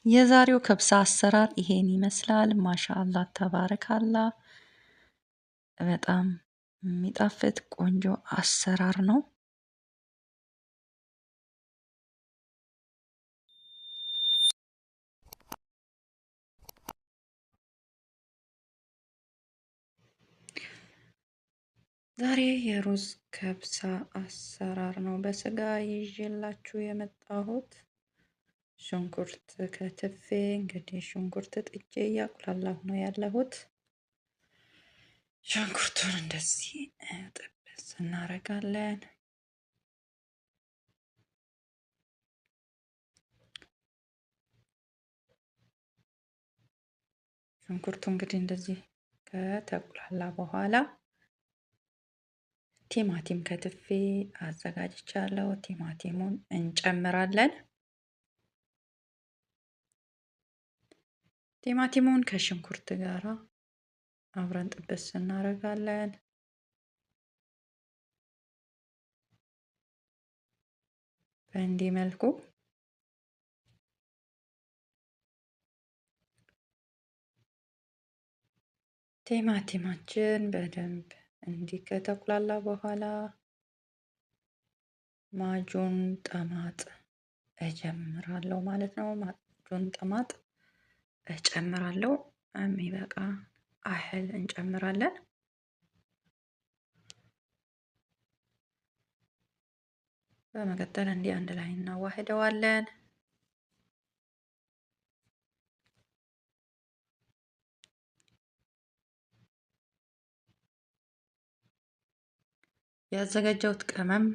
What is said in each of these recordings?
የዛሬው ከብሳ አሰራር ይሄን ይመስላል። ማሻአላ ተባረካላ። በጣም የሚጣፍጥ ቆንጆ አሰራር ነው። ዛሬ የሩዝ ከብሳ አሰራር ነው በስጋ ይዤላችሁ የመጣሁት። ሽንኩርት ከትፌ እንግዲህ ሽንኩርት ጥጄ እያቁላላሁ ነው ያለሁት። ሽንኩርቱን እንደዚህ ጥብስ እናደርጋለን። ሽንኩርቱ እንግዲህ እንደዚህ ከተቁላላ በኋላ ቲማቲም ከትፌ አዘጋጅቻለሁ። ቲማቲሙን እንጨምራለን። ቲማቲሙን ከሽንኩርት ጋራ አብረን ጥብስ እናደርጋለን። በእንዲህ መልኩ ቲማቲማችን በደንብ እንዲህ ከተቁላላ በኋላ ማጁን ጠማጥ እጀምራለሁ ማለት ነው። ማጁን ጠማጥ እጨምራለሁ። የሚበቃ ያህል እንጨምራለን። በመቀጠል እንዲህ አንድ ላይ እናዋህደዋለን። ያዘጋጀሁት ቅመም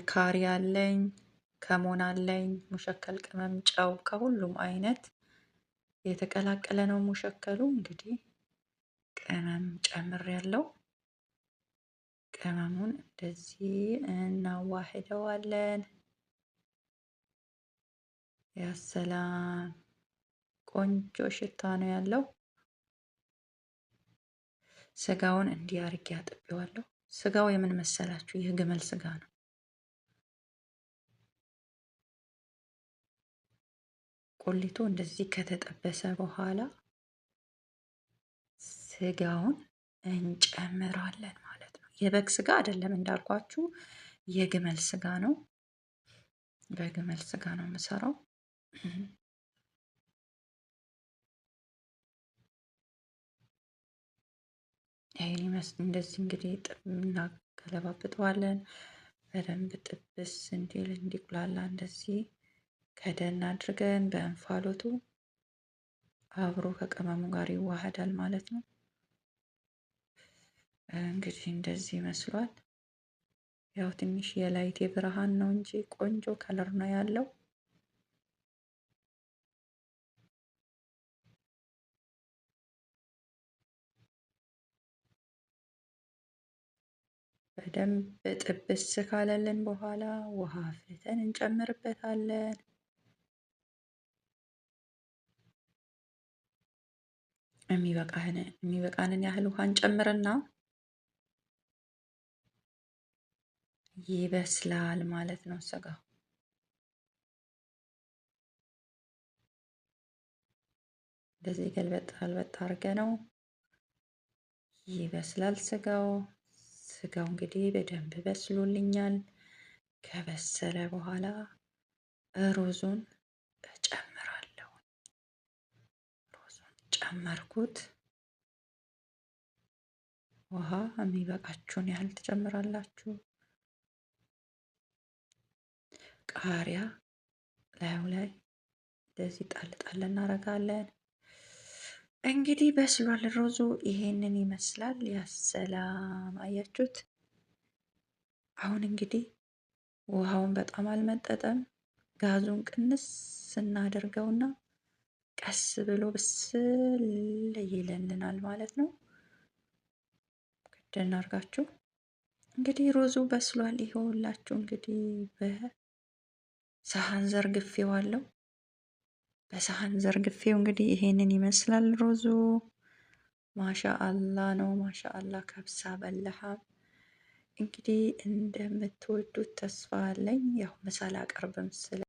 ካሪ አለኝ፣ ከሞን አለኝ፣ ሙሸከል ቅመም፣ ጨው ከሁሉም አይነት የተቀላቀለ ነው። ሙሸከሉ እንግዲህ ቅመም ጨምሬያለሁ። ቅመሙን እንደዚህ እናዋህደዋለን። ያሰላም ቆንጆ ሽታ ነው ያለው። ስጋውን እንዲህ አድርጌ አጥቤዋለሁ። ስጋው የምን መሰላችሁ? የግመል ስጋ ነው። ቆሊቱ እንደዚህ ከተጠበሰ በኋላ ስጋውን እንጨምራለን ማለት ነው። የበግ ስጋ አይደለም እንዳልኳችሁ የግመል ስጋ ነው። በግመል ስጋ ነው የምሰራው። ይሄን ይመስል እንደዚህ እንግዲህ እናገለባብጠዋለን። በደንብ ጥብስ እንዲል እንዲቁላላ እንደዚህ ከደን አድርገን በእንፋሎቱ አብሮ ከቅመሙ ጋር ይዋሃዳል ማለት ነው። እንግዲህ እንደዚህ ይመስሏል። ያው ትንሽ የ light ብርሃን ነው እንጂ ቆንጆ color ነው ያለው። በደንብ ጥብስ ካለልን በኋላ ውሃ አፍልተን እንጨምርበታለን። የሚበቃንን ያህል ውሃ እንጨምርና ይበስላል ማለት ነው ስጋው። እንደዚህ ገልበጥ ገልበጥ አድርገነው ይበስላል ስጋው። ስጋው እንግዲህ በደንብ በስሎልኛል። ከበሰለ በኋላ ሩዙን እጨምራለሁ። ሩዙን ጨመርኩት። ውሃ የሚበቃችሁን ያህል ትጨምራላችሁ። ቃሪያ ላዩ ላይ እንደዚህ ጣል ጣል እናደርጋለን። እንግዲህ በስሏል ሩዙ። ይሄንን ይመስላል። ያሰላም አያችሁት። አሁን እንግዲህ ውሃውን በጣም አልመጠጠም። ጋዙን ቅንስ እናደርገውና ቀስ ብሎ ብስል ይለልናል ማለት ነው። ክድን አድርጋችሁ እንግዲህ ሩዙ በስሏል። ይኸውላችሁ እንግዲህ በሰሃን ዘርግፌዋለሁ። በሰሃን ዘርግፌው እንግዲህ ይሄንን ይመስላል ሩዙ። ማሻ አላ ነው። ማሻ አላ ከብሳ በለሃ። እንግዲህ እንደምትወዱት ተስፋ አለኝ። ያው ምሳ ላቀርብም ስለ